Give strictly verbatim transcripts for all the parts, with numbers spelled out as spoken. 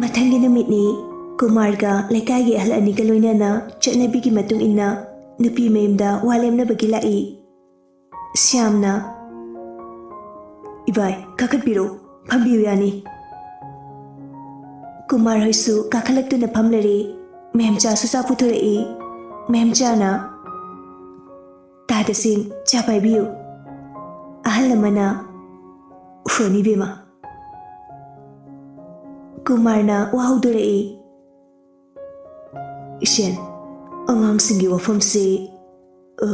ꯃꯊꯪꯒꯤ ꯅꯨꯃꯤꯠꯅꯤ꯫ ꯀꯨꯃꯥꯔꯒ ꯂꯩꯀꯥꯏꯒꯤ ꯑꯍꯜ ꯑꯅꯤꯒ ꯂꯣꯏꯅꯅ ꯆꯠꯅꯕꯤꯒꯤ ꯃꯇꯨꯡ ꯏꯟꯅ ꯅꯨꯄꯤ ꯃꯌꯨꯝꯗ ꯋꯥ ꯂꯦꯝꯅꯕꯒꯤ ꯂꯥꯛꯏ꯫ ꯁ꯭ꯌꯥꯝꯅ, "ꯏꯕꯥꯏ, ꯀꯥꯈꯠꯄꯤꯔꯣ, ꯐꯝꯕꯤꯌꯨ ꯌꯥꯅꯤ꯫" ꯀꯨꯃꯥꯔ ꯍꯣꯏꯁꯨ ꯀꯥꯈꯠꯂꯛꯇꯨꯅ ꯐꯝꯂꯔꯦ꯫ ꯃꯦꯝꯆꯥꯁꯨ ꯆꯥ ꯄꯨꯊꯣꯔꯛꯏ꯫ ꯃꯦꯝꯆꯥꯅ, "ꯇꯥꯗꯁꯤꯡ, ꯆꯥ ꯄꯥꯏꯕꯤꯌꯨ꯫" ꯑꯍꯜ ꯑꯃꯅ, "ꯐꯅꯤ ꯕꯦꯝꯃ꯫" ꯀꯨꯃꯥꯔꯅ ꯋꯥ ꯍꯧꯗꯣꯔꯛꯏ꯫ "ꯏꯁꯦꯟ, ꯑꯉꯥꯡꯁꯤꯡꯒꯤ ꯋꯥꯐꯝꯁꯤ, ꯑ,"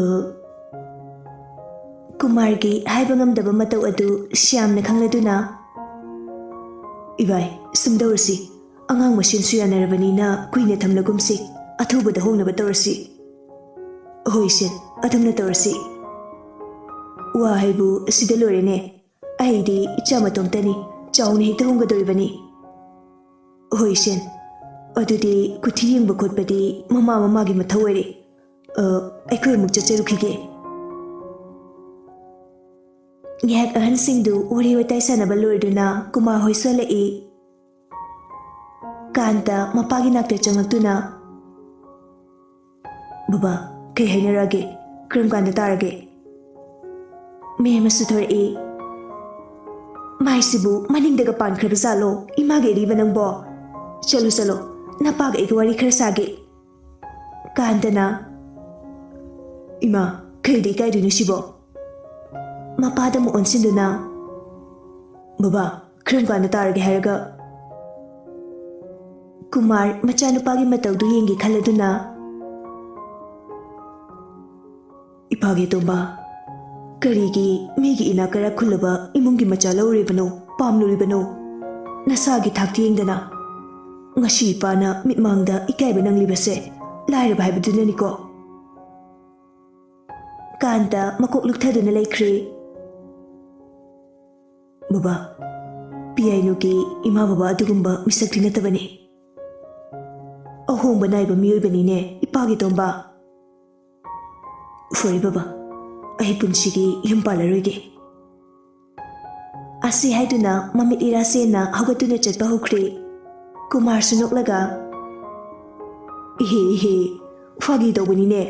ꯀꯨꯃꯥꯔꯒꯤ ꯍꯥꯏꯕ ꯉꯝꯗꯕ ꯃꯇꯧ ꯑꯗꯨ ꯁ꯭ꯌꯥꯝꯅ ꯈꯪꯂꯗꯨꯅ, "ꯏꯕꯥꯏ, ꯁꯨꯝ ꯇꯧꯔꯁꯤ, ꯑꯉꯥꯡ ꯃꯁꯦꯟꯁꯨ ꯌꯥꯅꯔꯕꯅꯤꯅ ꯀꯨꯏꯅ ꯊꯝꯂꯒꯨꯝꯁꯤ, ꯑꯊꯨꯕꯗ ꯍꯣꯡꯅꯕ ꯇꯧꯔꯁꯤ꯫" "ꯍꯣꯏ ꯏꯁꯦꯟ, ꯑꯗꯨꯝꯅ ꯇꯧꯔꯁꯤ꯫" "ꯋꯥ ꯍꯥꯏꯕꯨ ꯁꯤꯗ ꯂꯣꯏꯔꯦꯅꯦ꯫ ꯑꯩꯗꯤ ꯏꯆꯥ ꯃꯇꯣꯝꯇꯅꯤ, ꯆꯥꯎꯅ ꯍꯦꯛꯇ ꯍꯣꯡꯒꯗꯧꯔꯤꯕꯅꯤ꯫" "ꯍꯣꯏ ꯏꯁꯦꯟ, ꯑꯗꯨꯗꯤ ꯀꯨꯊꯤ ꯌꯦꯡꯕ ꯈꯣꯠꯄꯗꯤ ꯃꯃꯥ ꯃꯃꯥꯒꯤ ꯃꯊꯧ ꯑꯣꯏꯔꯦ꯫ ꯑ, ꯑꯩꯈꯣꯏ ꯑꯃꯨꯛ ꯆꯠꯆꯔꯨꯈꯤꯒꯦ꯫" ꯉꯥꯏꯍꯥꯛ ꯑꯍꯟꯁꯤꯡꯗꯨ ꯋꯥꯔꯤ ꯋꯥꯇꯥꯏ ꯁꯥꯟꯅꯕ ꯂꯣꯏꯗꯨꯅ ꯀꯨꯃꯥꯔ ꯍꯣꯏꯁꯨ ꯍꯜꯂꯛꯏ꯫ ꯀꯥꯟꯇ ꯃꯄꯥꯒꯤ ꯅꯥꯛꯇ ꯆꯪꯂꯛꯇꯨꯅ, "ꯕꯕꯥ, ꯀꯩ ꯍꯥꯏꯅꯔꯒꯦ? ꯀꯔꯝ ꯀꯥꯟꯗ ꯇꯥꯔꯒꯦ?" ꯃꯦꯝ ꯑꯃꯁꯨ ꯊꯣꯔꯛꯏ꯫ "ꯃꯥꯏꯁꯤꯕꯨ ꯃꯅꯤꯡꯗꯒ ꯄꯥꯟꯈ꯭ꯔꯕ ꯖꯥꯠꯂꯣ, ꯏꯃꯥꯒꯤ ꯑꯔꯤꯕ ꯅꯪꯕꯣ? ꯆꯠꯂꯨ, ꯆꯠꯂꯨ, ꯅꯄꯥꯒ ꯑꯩꯒ ꯋꯥꯔꯤ ꯈꯔ ꯁꯥꯒꯦ꯫" ꯀꯥꯟꯇꯅ, "ꯏꯃꯥ, ꯀꯩꯗ ꯏꯀꯥꯏꯗꯣꯏꯅꯣ ꯁꯤꯕꯣ?" ꯃꯄꯥꯗ ꯑꯃꯨꯛ ꯑꯣꯟꯁꯤꯟꯗꯨꯅ, "ꯕꯕꯥ, ꯀꯔꯝ ꯀꯥꯟꯗ ꯇꯥꯔꯒꯦ ꯍꯥꯏꯔꯒ?" ꯀꯨꯃꯥꯔ ꯃꯆꯥꯅꯨꯄꯥꯒꯤ ꯃꯇꯧꯗꯨ ꯌꯦꯡꯒꯦ ꯈꯜꯂꯗꯨꯅ, "ꯏꯄꯥꯒꯤ ꯑꯇꯣꯝꯕ, ꯀꯔꯤꯒꯤ ꯃꯤꯒꯤ ꯏꯅꯥꯛ ꯀꯩꯔꯥꯛ ꯈꯨꯜꯂꯕ ꯏꯃꯨꯡꯒꯤ ꯃꯆꯥ ꯂꯧꯔꯨꯔꯤꯕꯅꯣ, ꯄꯥꯝꯂꯨꯔꯤꯕꯅꯣ? ꯅꯁꯥꯒꯤ ꯊꯥꯛꯇ ꯌꯦꯡꯗꯅ꯫ ꯉꯁꯤ ꯏꯄꯥꯅ ꯃꯤꯠꯃꯥꯡꯗ ꯏꯀꯥꯏꯕ ꯅꯪꯂꯤꯕꯁꯦ ꯂꯥꯏꯔꯕ ꯍꯥꯏꯕꯗꯨꯅꯅꯤꯀꯣ꯫" ꯀꯥꯟꯇ ꯃꯀꯣꯛ ꯂꯨꯛꯊꯗꯨꯅ ꯂꯩꯈ꯭ꯔꯦ꯫ "ꯕꯕꯥ, ꯄꯤꯌꯥꯏꯅꯨꯒꯤ ꯏꯃꯥ ꯕꯕꯥ ꯑꯗꯨꯒꯨꯝꯕ ꯃꯤꯁꯛꯇꯤ ꯅꯠꯇꯕꯅꯤ꯫ ꯑꯍꯣꯡꯕ ꯅꯥꯏꯕ ꯃꯤꯑꯣꯏꯕꯅꯤꯅꯦ, ꯏꯄꯥꯒꯤ ꯇꯣꯝꯕ꯫" "ꯐꯔꯦ ꯕꯕꯥ, ꯑꯩ ꯄꯨꯟꯁꯤꯒꯤ ꯌꯨꯝ ꯄꯥꯜꯂꯔꯣꯏꯒꯦ꯫" ꯑꯁꯤ ꯍꯥꯏꯗꯨꯅ ꯃꯃꯤꯠ ꯏꯔꯥ ꯁꯦꯟꯅ ꯍꯧꯒꯠꯇꯨꯅ ꯆꯠꯄ ꯍꯧꯈ꯭ꯔꯦ꯫ ꯀꯨꯃꯥꯔꯁꯨ ꯅꯣꯛꯂꯒ, "ꯏꯍꯦ, ꯏꯍꯦ, ꯐꯥꯒꯤ ꯇꯧꯕꯅꯤꯅꯦ꯫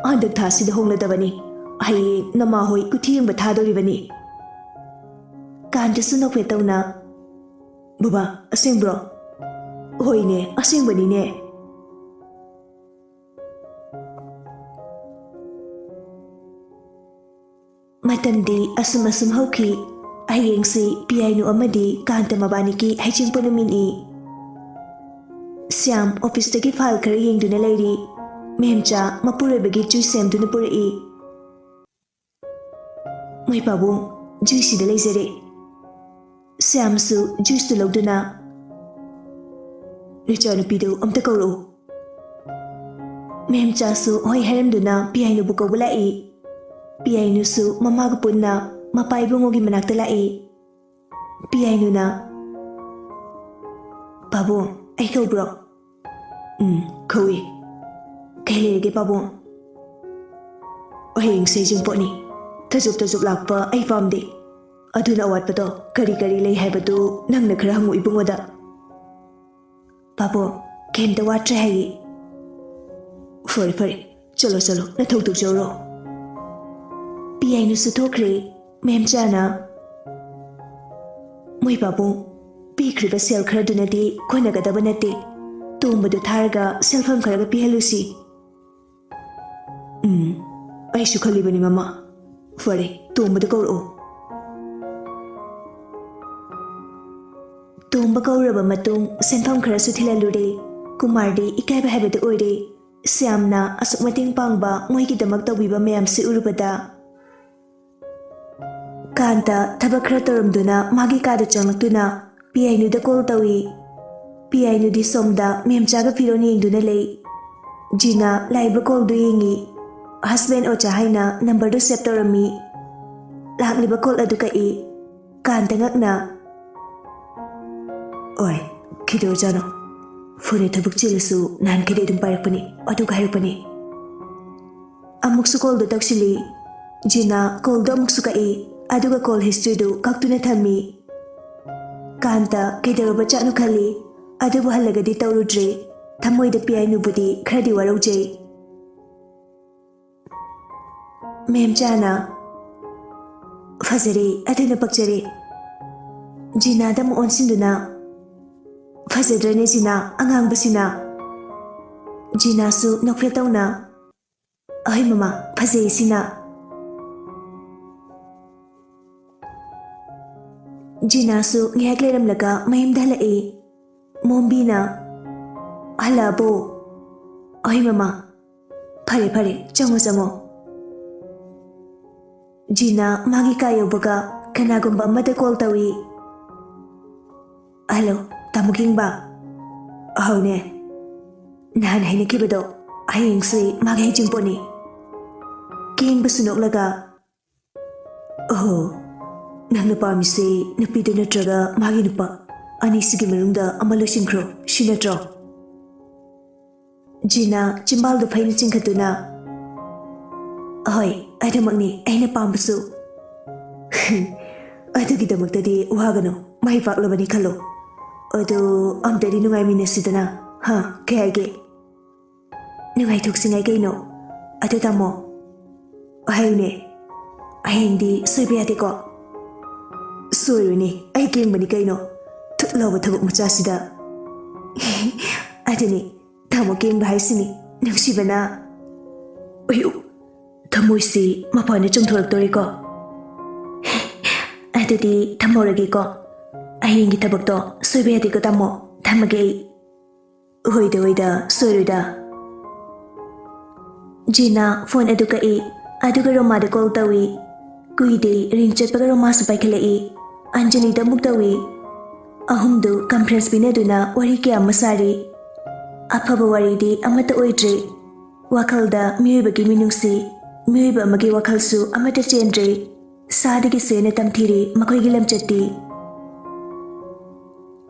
ꯍꯟꯗꯛ ꯊꯥꯁꯤꯗ ꯍꯣꯡꯂꯗꯕꯅꯤ꯫ ꯍꯌꯦꯡ ꯅꯃꯥꯍꯣꯏ ꯀꯨꯊꯤ ꯌꯦꯡꯕ ꯊꯥꯗꯣꯔꯤꯕꯅꯤ꯫" ꯀꯥꯟꯇꯁꯨ ꯅꯣꯛꯐꯦꯠ ꯇꯧꯅ, "ꯕꯕꯥ, ꯑꯁꯦꯡꯕ꯭ꯔꯣ?" "ꯍꯣꯏꯅꯦ, ꯑꯁꯦꯡꯕꯅꯤꯅꯦ꯫" ꯃꯇꯝꯗꯤ ꯑꯁꯨꯝ ꯑꯁꯨꯝ ꯍꯧꯈꯤ꯫ ꯍꯌꯦꯡꯁꯤ ꯄꯤꯌꯥꯏꯅꯨ ꯑꯃꯗꯤ ꯀꯥꯟꯇ ꯃꯕꯥꯅꯤꯒꯤ ꯍꯩꯖꯤꯡꯄꯣꯠ ꯅꯨꯃꯤꯠꯅꯤ꯫ ꯁ꯭ꯌꯥꯝ ꯑꯣꯐꯤꯁꯇꯒꯤ ꯐꯥꯏꯜ ꯈꯔ ꯌꯦꯡꯗꯨꯅ ꯂꯩꯔꯤ꯫ ꯃꯦꯝꯆꯥ ꯃꯄꯨꯔꯣꯏꯕꯒꯤ ꯖꯨꯏꯁ ꯁꯦꯝꯗꯨꯅ ꯄꯨꯔꯛꯏ꯫ "ꯃꯣꯏ ꯄꯥꯕꯨꯡ, ꯖꯨꯏꯁꯁꯤꯗ ꯂꯩꯖꯔꯦ꯫" ꯁ꯭ꯌꯥꯝꯁꯨ ꯖꯨꯏꯁꯇꯨ ꯂꯧꯗꯨꯅ, "ꯅꯆꯥꯅꯨꯄꯤꯗꯨ ꯑꯝꯇ ꯀꯧꯔꯛꯎ꯫" ꯃꯦꯝꯆꯥꯁꯨ ꯍꯣꯏ ꯍꯥꯏꯔꯝꯗꯨꯅ ꯄꯤꯌꯥꯏꯅꯨꯕꯨ ꯀꯧꯕ ꯂꯥꯛꯏ꯫ ꯄꯤꯌꯥꯏꯅꯨꯁꯨ ꯃꯃꯥꯒ ꯄꯨꯟꯅ ꯃꯄꯥ ꯏꯕꯨꯡꯉꯣꯒꯤ ꯃꯅꯥꯛꯇ ꯂꯥꯛꯏ꯫ ꯄꯤꯌꯥꯏꯅꯨꯅ, "ꯄꯥꯕꯨꯡ, ꯑꯩ ꯀꯧꯕ꯭ꯔꯣ?" "ꯎꯝ, ꯀꯧꯏ꯫ ꯀꯩ ꯂꯩꯔꯒꯦ ꯄꯥꯕꯨꯡ?" "ꯍꯌꯦꯡꯁꯦ ꯍꯩꯖꯤꯡꯄꯣꯠꯅꯤ꯫ ꯇꯖꯨꯞ ꯇꯖꯨꯞ ꯂꯥꯛꯄ ꯑꯩ ꯄꯥꯝꯗꯦ꯫ ꯑꯗꯨꯅ ꯑꯋꯥꯠꯄꯗꯣ ꯀꯔꯤ ꯀꯔꯤ ꯂꯩ ꯍꯥꯏꯕꯗꯨ ꯅꯪꯅ ꯈꯔ ꯍꯪꯉꯨ ꯏꯕꯨꯡꯉꯣꯗ꯫" "ꯄꯥꯕꯨꯡ, ꯀꯩꯝꯇ ꯋꯥꯠꯇ꯭ꯔꯦ ꯍꯥꯏꯌꯦ꯫" "ꯐꯔꯦ, ꯐꯔꯦ꯫ ꯆꯠꯂꯣ, ꯆꯠꯂꯣ, ꯅꯊꯧ ꯇꯧꯖꯧꯔꯣ꯫" ꯄꯤꯌꯥꯏꯅꯨꯁꯨ ꯊꯣꯛꯈ꯭ꯔꯦ꯫ ꯃꯦꯝꯆꯥꯅ, "ꯃꯣꯏ ꯄꯥꯕꯨꯡ, ꯄꯤꯈ꯭ꯔꯤꯕ ꯁꯦꯜ ꯈꯔꯗꯨꯅꯗꯤ ꯀꯣꯟꯅꯒꯗꯕ ꯅꯠꯇꯦ꯫ ꯇꯣꯝꯕꯗꯨ ꯊꯥꯔꯒ ꯁꯦꯜꯐꯝ ꯈꯔꯒ ꯄꯤꯍꯜꯂꯨꯁꯤ꯫" "ꯎꯝ, ꯑꯩꯁꯨ ꯈꯜꯂꯤꯕꯅꯤ, ꯃꯃꯥ꯫ ꯐꯔꯦ, ꯇꯣꯝꯕꯗ ꯀꯧꯔꯛꯑꯣ꯫" ꯇꯣꯝꯕ ꯀꯧꯔꯕ ꯃꯇꯨꯡ ꯁꯦꯟꯐꯝ ꯈꯔꯁꯨ ꯊꯤꯜꯍꯜꯂꯨꯔꯦ꯫ ꯀꯨꯃꯥꯔꯗꯤ ꯏꯀꯥꯏꯕ ꯍꯥꯏꯕꯗꯨ ꯑꯣꯏꯔꯦ꯫ ꯁ꯭ꯌꯥꯝꯅ ꯑꯁꯨꯛ ꯃꯇꯦꯡ ꯄꯥꯡꯕ, ꯃꯣꯏꯒꯤꯗꯃꯛ ꯇꯧꯕꯤꯕ ꯃꯌꯥꯝꯁꯤ ꯎꯔꯨꯕꯗ꯫ ꯀꯥꯟꯇ ꯊꯕꯛ ꯈꯔ ꯇꯧꯔꯝꯗꯨꯅ ꯃꯥꯒꯤ ꯀꯥꯗ ꯆꯪꯂꯛꯇꯨꯅ ꯄꯤꯌꯥꯏꯅꯨꯗ ꯀꯣꯜ ꯇꯧꯏ꯫ ꯄꯤꯌꯥꯏꯅꯨꯗꯤ ꯁꯣꯝꯗ ꯃꯦꯝꯆꯥꯒ ꯐꯤꯔꯣꯜ ꯌꯦꯡꯗꯨꯅ ꯂꯩ꯫ ꯖꯤꯅꯥ ꯂꯥꯛꯏꯕ ꯀꯣꯜꯗꯨ ꯌꯦꯡꯏ꯫ ꯍꯁꯕꯦꯟ ꯑꯣꯖꯥ ꯍꯥꯏꯅ ꯅꯝꯕꯔꯗꯨ ꯁꯦꯚ ꯇꯧꯔꯝꯃꯤ꯫ ꯂꯥꯛꯂꯤꯕ ꯀꯣꯜ ꯑꯗꯨ ꯀꯛꯏ꯫ ꯀꯥꯟꯇ ꯉꯛꯅ, "ꯑꯣꯏ, ꯀꯩꯗꯧꯔꯖꯥꯠꯅꯣ? ꯐꯣꯟꯗ ꯊꯕꯛ ꯆꯤꯜꯂꯁꯨ ꯅꯍꯥꯟꯈꯩꯗꯤ ꯑꯗꯨꯝ ꯄꯥꯏꯔꯛꯄꯅꯤ, ꯑꯗꯨꯒ ꯍꯥꯏꯔꯛꯄꯅꯤ꯫" ꯑꯃꯨꯛꯁꯨ ꯀꯣꯜꯗꯨ ꯇꯧꯁꯤꯜꯂꯤ꯫ ꯖꯤꯅꯥ ꯀꯣꯜꯗꯨ ꯑꯃꯨꯛꯁꯨ ꯀꯛꯏ, ꯑꯗꯨꯒ ꯀꯣꯜ ꯍꯤꯁꯇ꯭ꯔꯤꯗꯨ ꯀꯛꯇꯨꯅ ꯊꯝꯃꯤ꯫ ꯀꯥꯟꯇ ꯀꯩꯗꯧꯔꯕ ꯖꯥꯠꯅꯣ ꯈꯜꯂꯤ꯫ ꯑꯗꯨꯕꯨ ꯍꯜꯂꯒꯗꯤ ꯇꯧꯔꯨꯗ꯭ꯔꯦ꯫ ꯊꯃꯣꯏꯗ ꯄꯤꯌꯥꯏꯅꯨꯕꯨꯗꯤ ꯈꯔꯗꯤ ꯋꯥꯔꯧꯖꯩ꯫ ꯃꯦꯝ ꯆꯥꯅ, "ꯐꯖꯔꯦ, ꯑꯗꯨꯅ ꯄꯛꯆꯔꯦ"꯫ ꯖꯤꯅꯥꯗ ꯑꯃꯨꯛ ꯑꯣꯟꯁꯤꯟꯗꯨꯅ, "ꯐꯖꯗ꯭ꯔꯅꯦ ꯖꯤꯅꯥ, ꯑꯉꯥꯡꯕꯁꯤꯅ?" ꯖꯤꯅꯥꯁꯨ ꯅꯣꯛꯐꯦꯠ ꯇꯧꯅ, "ꯑꯍꯣꯏ ꯃꯃꯥ, ꯐꯖꯩ ꯁꯤꯅ"꯫ ꯖꯤꯅꯥꯁꯨ ꯉꯥꯏꯍꯥꯛ ꯂꯩꯔꯝꯂꯒ ꯃꯌꯨꯝꯗ ꯍꯜꯂꯛꯏ꯫ ꯃꯣꯝꯕꯤꯅ, "ꯍꯜꯂꯛꯑꯕꯣ?" "ꯑꯍꯣꯏ ꯃꯃꯥ"꯫ "ꯐꯔꯦ ꯐꯔꯦ, ꯆꯪꯉꯣ ꯆꯪꯉꯣ"꯫ ꯖꯤꯅꯥ ꯃꯥꯒꯤ ꯀꯥ ꯌꯧꯕꯒ ꯀꯅꯥꯒꯨꯝꯕ ꯑꯃꯗ ꯀꯣꯜ ꯇꯧꯏ꯫ "ꯍꯜꯂꯣ, ꯇꯥꯃꯣ ꯀꯦꯡꯕ?" "ꯍꯥꯎꯅꯦ, ꯅꯍꯥꯟ ꯍꯥꯏꯅꯈꯤꯕꯗꯣ, ꯍꯌꯦꯡꯁꯦ ꯃꯥꯒꯤ ꯍꯩꯖꯤꯡꯄꯣꯠꯅꯤ"꯫ ꯀꯦꯡꯕꯁꯨ ꯅꯣꯛꯂꯒ, "ꯑꯣꯍꯣ, ꯅꯪꯅ ꯄꯥꯝꯃꯤꯁꯦ ꯅꯨꯄꯤꯗꯨ ꯅꯠꯇ꯭ꯔꯒ ꯃꯥꯒꯤ ꯅꯨꯄꯥ? ꯑꯅꯤꯁꯤꯒꯤ ꯃꯅꯨꯡꯗ ꯑꯃ ꯂꯣꯏꯁꯤꯟꯈ꯭ꯔꯣ, ꯁꯤ ꯅꯠꯇ꯭ꯔꯣ?" ꯖꯤꯅꯥ ꯆꯤꯝꯕꯥꯜꯗꯨ ꯐꯩꯅ ꯆꯤꯡꯈꯠꯇꯨꯅ, "ꯑꯍꯣꯏ, ꯑꯗꯨꯃꯛꯅꯤ ꯑꯩꯅ ꯄꯥꯝꯕꯁꯨ"꯫ "ꯑꯗꯨꯒꯤꯗꯃꯛꯇꯗꯤ ꯋꯥꯒꯅꯨ, ꯃꯥꯏ ꯄꯥꯛꯂꯕꯅꯤ ꯈꯜꯂꯣ꯫ ꯑꯗꯨ ꯑꯝꯇꯗꯤ ꯅꯨꯡꯉꯥꯏꯃꯤꯟꯅꯁꯤꯗꯅ, ꯍꯥ, ꯀꯩ ꯍꯥꯏꯒꯦ?" "ꯅꯨꯡꯉꯥꯏꯊꯣꯛꯁꯤꯉꯥꯏ ꯀꯩꯅꯣ꯫ ꯑꯗꯨ ꯇꯥꯃꯣ, ꯍꯌꯦꯡꯅꯦ, ꯍꯌꯦꯡꯗꯤ ꯁꯣꯏꯕ ꯌꯥꯗꯦꯀꯣ?" "ꯁꯣꯏꯔꯣꯏꯅꯦ, ꯑꯩ ꯀꯦꯡꯕꯅꯤ ꯀꯩꯅꯣ, ꯊꯨꯠ ꯂꯥꯎꯕ ꯊꯕꯛ ꯃꯆꯥꯁꯤꯗ"꯫ "ꯑꯗꯨꯅꯤ, ꯇꯥꯃꯣ ꯀꯦꯡꯕ ꯍꯥꯏꯁꯤꯅꯤ, ꯅꯨꯡꯁꯤꯕꯅ"꯫ ꯑꯌꯨ, ꯊꯃꯣꯏꯁꯤ ꯃꯄꯥꯟꯗ ꯆꯣꯡꯊꯣꯔꯛꯇꯣꯔꯦꯀꯣ꯫ "ꯑꯗꯨꯗꯤ ꯊꯝꯍꯧꯔꯒꯦꯀꯣ꯫ ꯍꯌꯦꯡꯒꯤ ꯊꯕꯛꯇꯣ ꯁꯣꯏꯕ ꯌꯥꯗꯦꯀꯣ ꯇꯥꯃꯣ꯫ ꯊꯝꯃꯒꯦ ꯑꯩ"꯫ "ꯍꯣꯏꯗ, ꯍꯣꯏꯗ, ꯁꯣꯏꯔꯣꯏꯗ"꯫ ꯖꯤꯅꯥ ꯐꯣꯟ ꯑꯗꯨ ꯀꯛꯏ, ꯑꯗꯨꯒ ꯔꯣꯃꯥꯗ ꯀꯣꯜ ꯇꯧꯏ꯫ ꯀꯨꯏꯗꯦ, ꯔꯤꯡ ꯆꯠꯄꯒ ꯔꯣꯃꯥꯁꯨ ꯄꯥꯏꯈꯠꯂꯛꯏ꯫ ꯑꯟꯖꯂꯤꯗ ꯑꯃꯨꯛ ꯇꯧꯏ꯫ ꯑꯍꯨꯝꯗꯨ ꯀꯟꯐ꯭ꯔꯦꯟꯁ ꯄꯤꯅꯗꯨꯅ ꯋꯥꯔꯤ ꯀꯌꯥ ꯑꯃ ꯁꯥꯔꯤ꯫ ꯑꯐꯕ ꯋꯥꯔꯤꯗꯤ ꯑꯃꯠꯇ ꯑꯣꯏꯗ꯭ꯔꯦ꯫ ꯋꯥꯈꯜꯗ ꯃꯤꯑꯣꯏꯕꯒꯤ ꯃꯤꯅꯨꯡꯁꯤ, ꯃꯤꯑꯣꯏꯕ ꯑꯃꯒꯤ ꯋꯥꯈꯜꯁꯨ ꯑꯃꯠꯇ ꯆꯦꯟꯗ꯭ꯔꯦ꯫ ꯁꯥꯗꯒꯤꯁꯨ ꯍꯦꯟꯅ ꯇꯝꯊꯤꯔꯦ ꯃꯈꯣꯏꯒꯤ ꯂꯝꯆꯠꯇꯤ꯫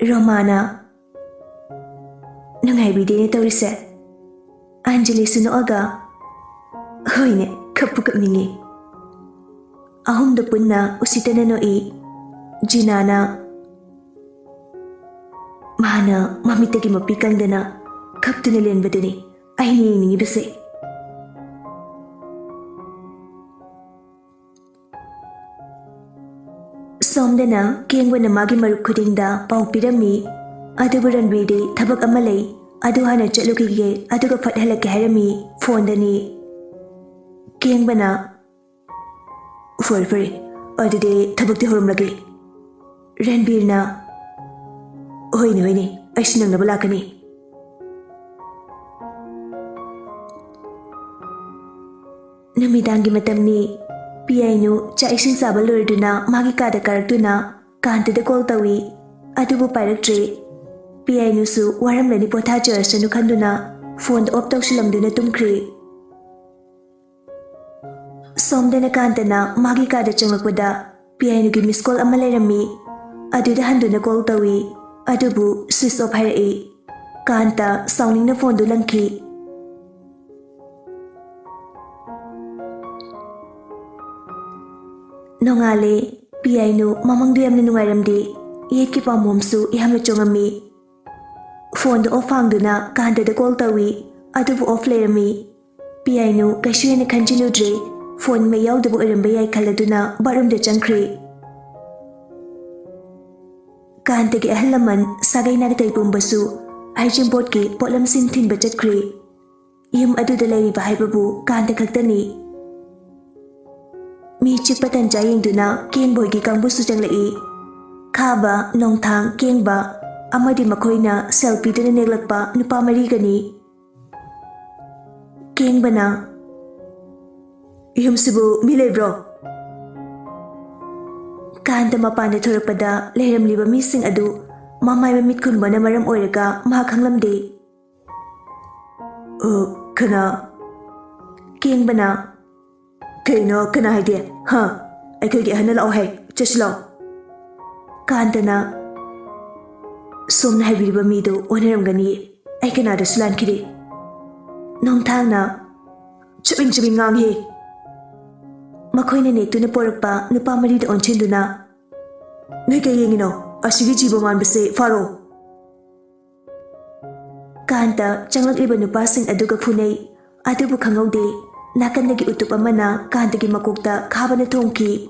ꯔꯣꯃꯥꯅ, "ꯅꯨꯡꯉꯥꯏꯕꯤꯗꯦꯅꯦ ꯇꯧꯔꯤꯁꯦ"꯫ ꯑꯟꯖꯂꯤꯁꯨ ꯅꯣꯛꯑꯒ, "ꯍꯣꯏꯅꯦ, ꯀꯞꯄꯨ ꯀꯞꯅꯤꯡꯉꯤ"꯫ ꯑꯍꯨꯝꯗꯨ ꯄꯨꯟꯅ ꯎꯁꯤꯠꯇꯅ ꯅꯣꯛꯏ꯫ ꯖꯤꯅꯥꯅ, ꯅ ꯃꯃꯤꯠꯇꯒꯤ ꯃꯄꯤ ꯀꯪꯗꯅ ꯀꯞꯇꯨꯅ ꯂꯦꯟꯕꯗꯨꯅꯤ ꯑꯩꯅ ꯌꯦꯡꯅꯤꯡꯉꯤꯕꯁꯦ꯫ ꯁꯣꯝꯗꯅ ꯀꯦꯡꯕꯅ ꯃꯥꯒꯤ ꯃꯔꯨꯞ ꯈꯨꯗꯤꯡꯗ ꯄꯥꯎ ꯄꯤꯔꯝꯃꯤ꯫ ꯑꯗꯨꯕꯨ ꯔꯟꯕꯤꯔꯗꯤ ꯊꯕꯛ ꯑꯃ ꯂꯩ, ꯑꯗꯨ ꯍꯥꯟꯅ ꯆꯠꯂꯨꯈꯤꯒꯦ, ꯑꯗꯨꯒ ꯐꯠ ꯍꯜꯂꯛꯀꯦ ꯍꯥꯏꯔꯝꯃꯤ ꯐꯣꯟꯗꯅꯤ꯫ ꯀꯦꯡꯕꯅ, "ꯐꯔꯦ ꯐꯔꯦ, ꯑꯗꯨꯗꯤ ꯊꯕꯛꯇꯤ ꯍꯧꯔꯝꯂꯒꯦ"꯫ ꯔꯟꯕꯤꯔꯅ, "ꯍꯣꯏꯅꯦ ꯍꯣꯏꯅꯦ, ꯑꯩꯁꯨ ꯅꯪꯅꯕ ꯂꯥꯛꯀꯅꯤ"꯫ ꯅꯨꯃꯤꯗꯥꯡꯒꯤ ꯃꯇꯝꯅꯤ꯫ ꯄꯤꯌꯥꯏꯅꯨ ꯆꯥꯛ ꯏꯁꯤꯡ ꯆꯥꯕ ꯂꯣꯏꯔꯗꯨꯅ ꯃꯥꯒꯤ ꯀꯥꯗ ꯀꯥꯔꯛꯇꯨꯅ ꯀꯥꯟꯇꯗ ꯀꯣꯜ ꯇꯧꯏ꯫ ꯑꯗꯨꯕꯨ ꯄꯥꯏꯔꯛꯇ꯭ꯔꯦ꯫ ꯄꯤꯌꯥꯏꯅꯨꯁꯨ ꯋꯥꯔꯝꯂꯅꯤ, ꯄꯣꯊꯥꯖꯔꯁꯅꯨ ꯈꯟꯗꯨꯅ ꯐꯣꯟꯗ ꯑꯣꯐ ꯇꯧꯁꯤꯜꯂꯝꯗꯨꯅ ꯇꯨꯝꯈ꯭ꯔꯦ꯫ ꯁꯣꯝꯗꯅ ꯀꯥꯟꯇꯅ ꯃꯥꯒꯤ ꯀꯥꯗ ꯆꯪꯂꯛꯄꯗ ꯄꯤꯌꯥꯏꯅꯨꯒꯤ ꯃꯤꯁ ꯀꯣꯜ ꯑꯃ ꯂꯩꯔꯝꯃꯤ꯫ ꯑꯗꯨꯗ ꯍꯟꯗꯨꯅ ꯀꯣꯜ ꯇꯧꯏ꯫ ꯑꯗꯨꯕꯨ ꯁ꯭ꯋꯤꯆ ꯑꯣꯐ ꯍꯥꯏꯔꯛꯏ꯫ ꯀꯥꯟꯇ ꯁꯥꯎꯅꯤꯡꯅ ꯐꯣꯟꯗꯨ ꯂꯪꯈꯤ꯫ ꯅꯣꯡꯉꯥꯜꯂꯦ꯫ ꯄꯤꯌꯥꯏꯅꯨ ꯃꯃꯪꯗꯨ ꯌꯥꯝꯅ ꯅꯨꯡꯉꯥꯏꯔꯝꯗꯦ꯫ ꯌꯦꯠꯀꯤ ꯄꯥꯝꯕꯣꯝꯁꯨ ꯌꯥꯝꯅ ꯆꯣꯡꯉꯝꯃꯤ꯫ ꯐꯣꯟꯗꯨ ꯑꯣꯐ ꯍꯥꯡꯗꯨꯅ ꯀꯥꯟꯇꯗ ꯀꯣꯜ ꯇꯧꯏ꯫ ꯑꯗꯨꯕꯨ ꯑꯣꯐ ꯂꯩꯔꯝꯃꯤ꯫ ꯄꯤꯌꯥꯏꯅꯨ ꯀꯩꯁꯨ ꯍꯦꯟꯅ ꯈꯟꯖꯤꯜꯂꯨꯗ꯭ꯔꯦ꯫ ꯐꯣꯟ ꯃꯩ ꯌꯥꯎꯗꯕ ꯑꯣꯏꯔꯝꯕ ꯌꯥꯏ ꯈꯜꯂꯗꯨꯅ ꯕꯥꯠꯔꯨꯝꯗ ꯆꯪꯈ꯭ꯔꯦ꯫ ꯀꯥꯟꯇꯒꯤ ꯑꯍꯜ ꯂꯃꯟ ꯁꯥꯒꯩ ꯅꯥꯇꯩ ꯄꯨꯝꯕꯁꯨ ꯍꯩꯖꯤꯡꯄꯣꯠꯀꯤ ꯄꯣꯠꯂꯝꯁꯤꯡ ꯊꯤꯟꯕ ꯆꯠꯈ꯭ꯔꯦ꯫ ꯌꯨꯝ ꯑꯗꯨꯗ ꯂꯩꯔꯤꯕ ꯍꯥꯏꯕꯕꯨ ꯀꯥꯟꯇ ꯈꯛꯇꯅꯤ꯫ ꯃꯤ ꯆꯤꯛꯄ ꯇꯟꯖꯥ ꯌꯦꯡꯗꯨꯅ ꯀꯦꯡꯕ ꯍꯣꯏꯒꯤ ꯀꯥꯡꯕꯨꯁꯨ ꯆꯪꯂꯛꯏ꯫ ꯈꯥꯕ, ꯅꯣꯡꯊꯥꯡ, ꯀꯦꯡꯕ ꯑꯃꯗꯤ ꯃꯈꯣꯏꯅ ꯁꯦꯜ ꯄꯤꯗꯨꯅ ꯅꯦꯛꯂꯛꯄ ꯅꯨꯄꯥ ꯃꯔꯤꯒꯅꯤ꯫ ꯀꯦꯡꯕꯅ, "ꯌꯨꯝꯁꯤꯕꯨ ꯃꯤ ꯂꯩꯕ꯭ꯔꯣ?" ꯀꯥꯟꯇ ꯃꯄꯥꯟꯗ ꯊꯣꯔꯛꯄꯗ ꯂꯩꯔꯝꯂꯤꯕ ꯃꯤꯁꯤꯡ ꯑꯗꯨ ꯃꯃꯥꯏ ꯃꯃꯤꯠ ꯈꯨꯝꯕꯅ ꯃꯔꯝ ꯑꯣꯏꯔꯒ ꯃꯍꯥꯛ ꯈꯪꯂꯝꯗꯦ꯫ "ꯑ, ꯀꯅꯥ?" ꯀꯦꯡꯕꯅ, "ꯀꯩꯅꯣ ꯀꯅꯥ ꯍꯥꯏꯗꯤ? ꯍꯥ? ꯑꯩꯈꯣꯏꯒꯤ ꯑꯍꯟꯅ ꯂꯥꯛꯑꯣ ꯍꯥꯏ, ꯆꯠꯁꯤ ꯂꯥꯛꯑꯣ"꯫ ꯀꯥꯟꯇꯅ, "ꯁꯣꯝꯅ ꯍꯥꯏꯕꯤꯔꯤꯕ ꯃꯤꯗꯨ ꯑꯣꯟꯅꯔꯝꯒꯅꯤ, ꯑꯩ ꯀꯅꯥꯗꯁꯨ ꯂꯥꯟꯈꯤꯗꯦ"꯫ ꯅꯣꯡꯊꯥꯡꯅ, "ꯆꯨꯃꯤꯟ ꯆꯨꯃꯤꯟ ꯉꯥꯡꯍꯦ"꯫ ꯃꯈꯣꯏꯅ ꯅꯦꯛꯇꯨꯅ ꯄꯣꯔꯛꯄ ꯅꯨꯄꯥ ꯃꯔꯤꯗ ꯑꯣꯟꯁꯤꯟꯗꯨꯅ, "ꯅꯣꯏ ꯀꯩ ꯌꯦꯡꯉꯤꯅꯣ? ꯑꯁꯤꯒꯤ ꯖꯤꯕ ꯃꯥꯟꯕꯁꯦ ꯐꯥꯔꯣ"꯫ ꯀꯥꯟꯇ ꯆꯪꯂꯛꯂꯤꯕ ꯅꯨꯄꯥꯁꯤꯡ ꯑꯗꯨꯒ ꯐꯨꯅꯩ꯫ ꯑꯗꯨꯕꯨ ꯈꯪꯍꯧꯗꯦ, ꯅꯥꯀꯟꯗꯒꯤ ꯎꯇꯨꯞ ꯑꯃꯅ ꯀꯥꯟꯇꯒꯤ ꯃꯀꯣꯛꯇ ꯈꯥꯕꯅ ꯊꯣꯝꯈꯤ꯫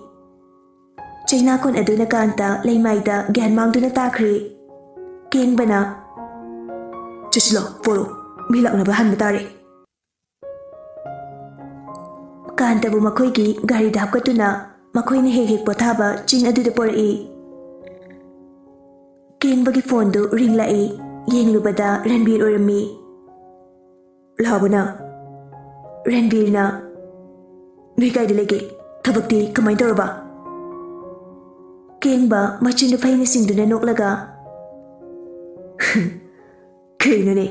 ꯆꯩꯅꯥꯀꯣꯟ ꯑꯗꯨꯅ ꯀꯥꯟꯇ ꯂꯩꯃꯥꯏꯗ ꯒ꯭ꯌꯥꯟ ꯃꯥꯡꯗꯨꯅ ꯇꯥꯈ꯭ꯔꯦ꯫ ꯀꯦꯡꯕꯅ, "ꯆꯠꯁꯤꯜꯂꯣ, ꯄꯣꯔꯣ, ꯃꯤ ꯂꯥꯛꯅꯕ ꯍꯟꯕ ꯇꯥꯔꯦ"꯫ ꯀꯥꯟꯇꯕꯨ ꯃꯈꯣꯏꯒꯤ ꯒꯥꯔꯤꯗ ꯍꯥꯞꯀꯠꯇꯨꯅ ꯃꯈꯣꯏꯅ ꯍꯦꯛ ꯍꯦꯛ ꯄꯣꯊꯥꯕ ꯆꯤꯡ ꯑꯗꯨꯗ ꯄꯣꯔꯛꯏ꯫ ꯀꯦꯡꯕꯒꯤ ꯐꯣꯟꯗꯨ ꯔꯤꯡ ꯂꯥꯛꯏ꯫ ꯌꯦꯡꯂꯨꯕꯗ ꯔꯟꯕꯤꯔ ꯑꯣꯏꯔꯝꯃꯤ꯫ "ꯂꯥꯛꯑꯕꯣ ꯅꯪ?" ꯔꯟꯕꯤꯔꯅ, "ꯅꯣꯏ ꯀꯥꯏꯗ ꯂꯩꯒꯦ? ꯊꯕꯛꯇꯤ ꯀꯃꯥꯏꯅ ꯇꯧꯔꯕ?" ꯀꯦꯡꯕ ꯃꯆꯤꯟꯗꯨ ꯐꯩꯅ ꯆꯤꯡꯗꯨꯅ ꯅꯣꯛꯂꯒ, "ꯀꯩꯅꯣꯅꯦ,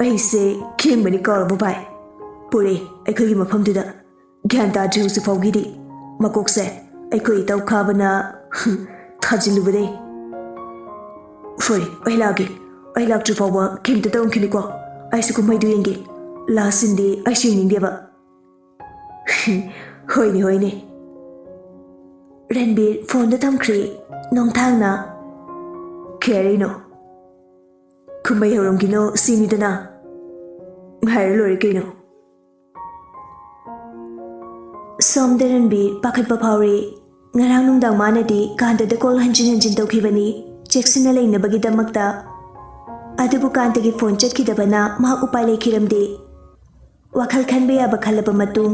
ꯑꯩꯁꯦ ꯀꯦꯡꯕꯅꯤ ꯀꯥꯎꯔꯕꯣ ꯚꯥꯏ? ꯄꯨꯔꯦ ꯑꯩꯈꯣꯏꯒꯤ ꯃꯐꯝꯗꯨꯗ꯫ ꯒ꯭ꯌꯥꯟ ꯇꯥꯗ꯭ꯔꯤ ꯍꯧꯖꯤꯛ ꯐꯥꯎꯒꯤꯗꯤ꯫ ꯃꯀꯣꯛꯁꯦ ꯑꯩꯈꯣꯏ ꯏꯇꯥꯎ ꯈꯥꯕꯅ ꯊꯥꯖꯤꯜꯂꯨꯕꯗꯩ꯫ ꯍꯣꯏ, ꯑꯩ ꯂꯥꯛꯑꯒꯦ꯫ ꯑꯩ ꯂꯥꯛꯇ꯭ꯔꯤ ꯐꯥꯎꯕ ꯀꯩꯝꯇ ꯇꯧꯔꯝꯈꯤꯅꯨꯀꯣ꯫ ꯑꯩꯁꯨ ꯀꯨꯝꯍꯩꯗꯨ ꯌꯦꯡꯒꯦ꯫ ꯂꯥꯁ ꯁꯤꯟꯗꯤ ꯑꯩꯁꯨ ꯌꯦꯡꯅꯤꯡꯗꯦꯕ"꯫ "ꯍꯣꯏꯅꯦ, ꯍꯣꯏꯅꯦ"꯫ ꯔꯟꯕꯤꯔ ꯐꯣꯟꯗꯨ ꯊꯝꯈ꯭ꯔꯦ꯫ ꯅꯣꯡꯊꯥꯡꯅ, "ꯀꯩ ꯍꯥꯏꯔꯛꯏꯅꯣ? ꯀꯨꯝꯍꯩ ꯍꯧꯔꯝꯈꯤꯅꯣ ꯁꯤꯅꯤꯗꯅ꯫ ꯉꯥꯏꯔ ꯂꯣꯏꯔꯦ ꯀꯩꯅꯣ"꯫ ꯁꯣꯝꯗ ꯔꯟꯕꯤꯔ ꯄꯥꯈꯠꯄ ꯐꯥꯎꯔꯦ꯫ ꯉꯔꯥꯡ ꯅꯨꯡꯗꯥꯡ ꯃꯥꯅꯗꯤ ꯀꯥꯟꯇꯗ ꯀꯣꯜ ꯍꯟꯖꯤꯟ ꯍꯟꯖꯤꯟ ꯇꯧꯈꯤꯕꯅꯤ, ꯆꯦꯛꯁꯤꯟꯅ ꯂꯩꯅꯕꯒꯤꯗꯃꯛꯇ꯫ ꯑꯗꯨꯕꯨ ꯀꯥꯟꯇꯒꯤ ꯐꯣꯟ ꯆꯠꯈꯤꯗꯕꯅ ꯃꯍꯥꯛ ꯎꯄꯥꯏ ꯂꯩꯈꯤꯔꯝꯗꯦ꯫ ꯋꯥꯈꯜ ꯈꯟꯕ ꯌꯥꯕ ꯈꯜꯂꯕ ꯃꯇꯨꯡ,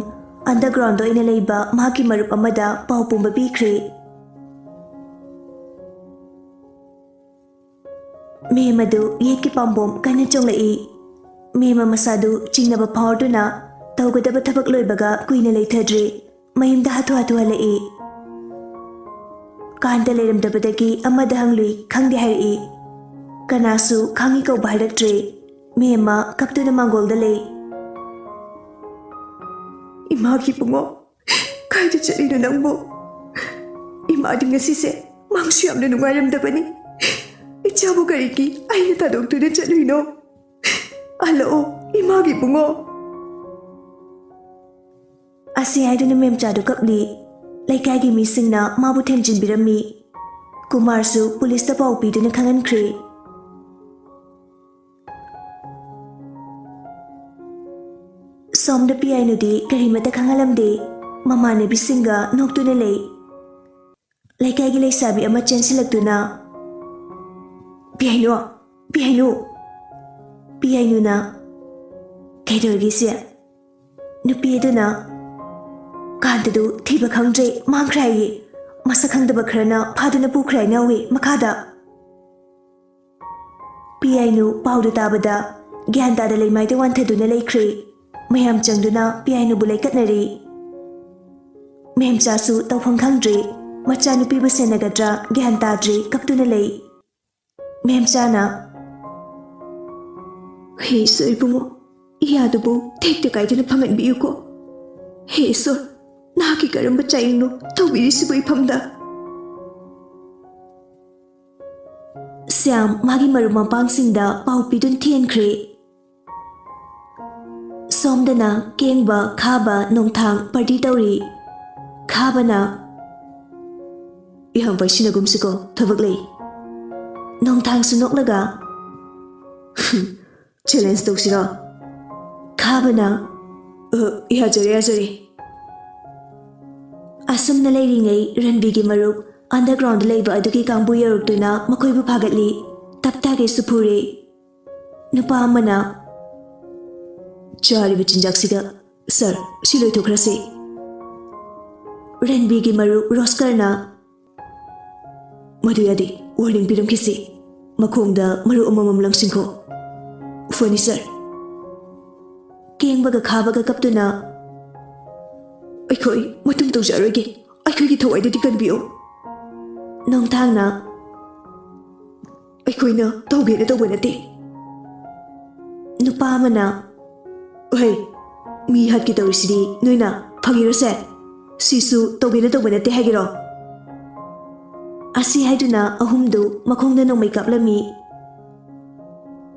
ꯑꯟꯗꯔꯒ꯭ꯔꯥꯎꯟꯗ ꯑꯣꯏꯅ ꯂꯩꯕ ꯃꯍꯥꯛꯀꯤ ꯃꯔꯨꯞ ꯑꯃꯗ ꯄꯥꯎ ꯄꯨꯝꯕ ꯄꯤꯈ꯭ꯔꯦ꯫ ꯃꯦꯝ ꯑꯗꯨ ꯌꯦꯠꯀꯤ ꯄꯥꯝꯕꯣꯝ ꯀꯟꯅ ꯆꯣꯡꯂꯛꯏ꯫ ꯃꯦꯝ ꯃꯁꯥꯗꯨ ꯆꯤꯡꯅꯕ ꯐꯥꯎꯗꯨꯅ ꯇꯧꯒꯗꯕ ꯊꯕꯛ ꯂꯣꯏꯕꯒ ꯀꯨꯏꯅ ꯂꯩꯊꯗ꯭ꯔꯦ꯫ ꯃꯌꯨꯝꯗ ꯍꯥꯊꯨ ꯍꯥꯊꯨ ꯍꯜꯂꯛꯏ꯫ ꯀꯥꯟꯇ ꯂꯩꯔꯝꯗꯕꯗꯒꯤ ꯑꯃꯗ ꯍꯪꯂꯨꯏ, ꯈꯪꯗꯦ ꯍꯥꯏꯔꯛꯏ꯫ ꯀꯅꯥꯁꯨ ꯈꯪꯉꯤ ꯀꯧꯕ ꯍꯥꯏꯔꯛꯇ꯭ꯔꯦ꯫ ꯃꯦꯝꯃ ꯀꯞꯇꯨꯅ ꯃꯥꯡꯒꯣꯜꯗ ꯂꯩ꯫ "ꯏꯃꯥꯒꯤ ꯏꯕꯨꯡꯉꯣ, ꯀꯥꯏꯗ ꯆꯠꯂꯤꯅꯣ ꯅꯪꯕꯨ? ꯏꯃꯥꯗꯤ ꯉꯁꯤꯁꯦ ꯃꯥꯡꯁꯨ ꯌꯥꯝꯅ ꯅꯨꯡꯉꯥꯏꯔꯝꯗꯕꯅꯤ꯫ ꯏꯆꯥꯕꯨ ꯀꯔꯤꯒꯤ ꯑꯩꯅ ꯊꯥꯗꯣꯛꯇꯨꯅ ꯆꯠꯂꯨꯏꯅꯣ? ꯍꯜꯂꯛꯑꯣ, ꯏꯃꯥꯒꯤ ꯏꯕꯨꯡꯉꯣ"꯫ ꯑꯁꯤ ꯍꯥꯏꯗꯨꯅ ꯃꯦꯝꯆꯥꯗꯨ ꯀꯞꯂꯤ꯫ ꯂꯩꯀꯥꯏꯒꯤ ꯃꯤꯁꯤꯡꯅ ꯃꯥꯕꯨ ꯊꯦꯝꯖꯤꯟꯕꯤꯔꯝꯃꯤ꯫ ꯀꯨꯃꯥꯔꯁꯨ ꯄꯨꯂꯤꯁꯇ ꯄꯥꯎ ꯄꯤꯗꯨꯅ ꯈꯪꯍꯟꯈ꯭ꯔꯦ꯫ ꯁꯣꯝꯗ ꯄꯤꯌꯥꯏꯅꯨꯗꯤ ꯀꯔꯤꯃꯠꯇ ꯈꯪꯍꯜꯂꯝꯗꯦ꯫ ꯃꯃꯥꯟꯅꯕꯤꯁꯤꯡꯒ ꯅꯣꯛꯇꯨꯅ ꯂꯩ꯫ ꯂꯩꯀꯥꯏꯒꯤ ꯂꯩꯁꯥꯕꯤ ꯑꯃ ꯆꯦꯟꯁꯤꯜꯂꯛꯇꯨꯅ, "ꯄꯤꯌꯥꯏꯅꯨ, ꯄꯤꯌꯥꯏꯅꯨ!" ꯄꯤꯌꯥꯏꯅꯨꯅ, "ꯀꯩꯗꯧꯔꯒꯦ ꯏꯆꯦ?" ꯅꯨꯄꯤ ꯑꯗꯨꯅ, "ꯀꯥꯟꯇꯗꯨ ꯊꯤꯕ ꯈꯪꯗ꯭ꯔꯦ, ꯃꯥꯡꯈ꯭ꯔꯦ ꯍꯥꯏꯌꯦ꯫ ꯃꯁꯛ ꯈꯪꯗꯕ ꯈꯔꯅ ꯐꯥꯗꯨꯅ ꯄꯨꯈ꯭ꯔꯦ ꯍꯥꯏꯅ ꯍꯧꯋꯤ ꯃꯈꯥꯗ꯫" ꯄꯤꯌꯥꯏꯅꯨ ꯄꯥꯎꯗꯨ ꯇꯥꯕꯗ ꯒ꯭ꯌꯥꯟ ꯇꯥꯗ ꯂꯩꯃꯥꯏꯗ ꯋꯥꯟꯊꯗꯨꯅ ꯂꯩꯈ꯭ꯔꯦ꯫ ꯃꯌꯥꯝ ꯆꯪꯗꯨꯅ ꯄꯤꯌꯥꯏꯅꯨꯕꯨ ꯂꯩꯀꯠꯅꯔꯤ꯫ ꯃꯦꯝꯆꯥꯁꯨ ꯇꯧꯐꯝ ꯈꯪꯗ꯭ꯔꯦ꯫ ꯃꯆꯥꯅꯨꯄꯤꯕꯨ ꯁꯦꯟꯅꯒꯗ꯭ꯔꯥ ꯒ꯭ꯌꯥꯟ ꯇꯥꯗ꯭ꯔꯦ, ꯀꯞꯇꯨꯅ ꯂꯩ꯫ ꯃꯦꯝꯆꯥꯅ, "ꯍꯦ ꯏꯁꯣꯔ ꯏꯕꯨꯡꯉꯣ, ꯏꯌꯥꯗꯨꯕꯨ ꯇꯦꯛꯇ ꯀꯥꯏꯗꯅ ꯐꯪꯍꯟꯕꯤꯌꯨꯀꯣ꯫ ꯍꯦ ꯏꯁꯣꯔ, ꯅꯍꯥꯛꯀꯤ ꯀꯔꯝꯕ ꯆꯥꯌꯦꯡꯅꯣ ꯇꯧꯕꯤꯔꯤꯁꯤꯕꯨ ꯏꯐꯝꯗ?" ꯁ꯭ꯌꯥꯝ ꯃꯥꯒꯤ ꯃꯔꯨꯞ ꯃꯄꯥꯡꯁꯤꯡꯗ ꯄꯥꯎ ꯄꯤꯗꯨꯅ ꯊꯦꯟꯈ꯭ꯔꯦ꯫ ꯁꯣꯝꯗꯅ ꯀꯦꯡꯕ, ꯈꯥꯕ, ꯅꯣꯡꯊꯥꯡ ꯄꯥꯔꯇꯤ ꯇꯧꯔꯤ꯫ ꯈꯥꯕꯅ, "ꯏꯍꯥꯡ ꯄꯥꯏꯁꯤꯟꯅꯒꯨꯝꯁꯤꯀꯣ, ꯊꯕꯛ ꯂꯩ꯫" ꯅꯣꯡꯊꯥꯡꯁꯨ ꯅꯣꯛꯂꯒ, "ꯆꯦꯂꯦꯟꯖ ꯇꯧꯁꯤꯔꯣ?" ꯈꯥꯕꯅ, "ꯑ, ꯌꯥꯖꯔꯦ, ꯌꯥꯖꯔꯦ꯫" ꯑꯁꯨꯝꯅ ꯂꯩꯔꯤꯉꯩ ꯔꯟꯕꯤꯒꯤ ꯃꯔꯨꯞ ꯑꯟꯗꯔꯒ꯭ꯔꯥꯎꯟꯗ ꯂꯩꯕ ꯑꯗꯨꯒꯤ ꯀꯥꯡꯕꯨ ꯌꯧꯔꯛꯇꯨꯅ ꯃꯈꯣꯏꯕꯨ ꯐꯥꯒꯠꯂꯤ꯫ ꯇꯞ ꯇꯥꯒꯩ ꯁꯨꯐꯨꯔꯦ꯫ ꯅꯨꯄꯥ ꯑꯃꯅ, "ꯆꯥꯔꯤꯕ ꯆꯤꯟꯖꯥꯛꯁꯤꯒ, ꯁꯥꯔ, ꯁꯤ ꯂꯣꯏꯊꯣꯛꯈ꯭ꯔꯁꯤ꯫" ꯔꯟꯕꯤꯒꯤ ꯃꯔꯨꯞ ꯔꯣꯁꯀꯔꯅ, "ꯃꯗꯨ ꯌꯥꯗꯦ, ꯋꯥꯔꯅꯤꯡ ꯄꯤꯔꯝꯈꯤꯁꯤ꯫ ꯃꯈꯣꯡꯗ ꯃꯔꯨꯞ ꯑꯃꯃꯝ ꯂꯪꯁꯤꯟꯈꯣ꯫" "ꯐꯅꯤ, ꯁꯥꯔ꯫" ꯀꯦꯡꯕꯒ ꯈꯥꯕꯒ ꯀꯞꯇꯨꯅ, "ꯑꯩꯈꯣꯏ ꯃꯇꯨꯡ ꯇꯧꯖꯔꯣꯏꯒꯦ, ꯑꯩꯈꯣꯏꯒꯤ ꯊꯋꯥꯏꯗꯗꯤ ꯀꯟꯕꯤꯌꯨ꯫" ꯅꯣꯡꯊꯥꯡꯅ, "ꯑꯩꯈꯣꯏꯅ ꯇꯧꯒꯦꯅ ꯇꯧꯕ ꯅꯠꯇꯦ꯫" ꯅꯨꯄꯥ ꯑꯃꯅ, "ꯍꯩ, ꯃꯤ ꯍꯥꯠꯀꯦ ꯇꯧꯔꯤꯁꯤꯗꯤ ꯅꯣꯏꯅ ꯐꯪꯉꯤꯔꯣꯁꯦ? ꯁꯤꯁꯨ ꯇꯧꯒꯦꯅ ꯇꯧꯕ ꯅꯠꯇꯦ ꯍꯥꯏꯒꯦꯔꯣ?" ꯑꯁꯤ ꯍꯥꯏꯗꯨꯅ ꯑꯍꯨꯝꯗꯨ ꯃꯈꯣꯡꯗ ꯅꯣꯡꯃꯩ ꯀꯥꯞꯂꯝꯃꯤ꯫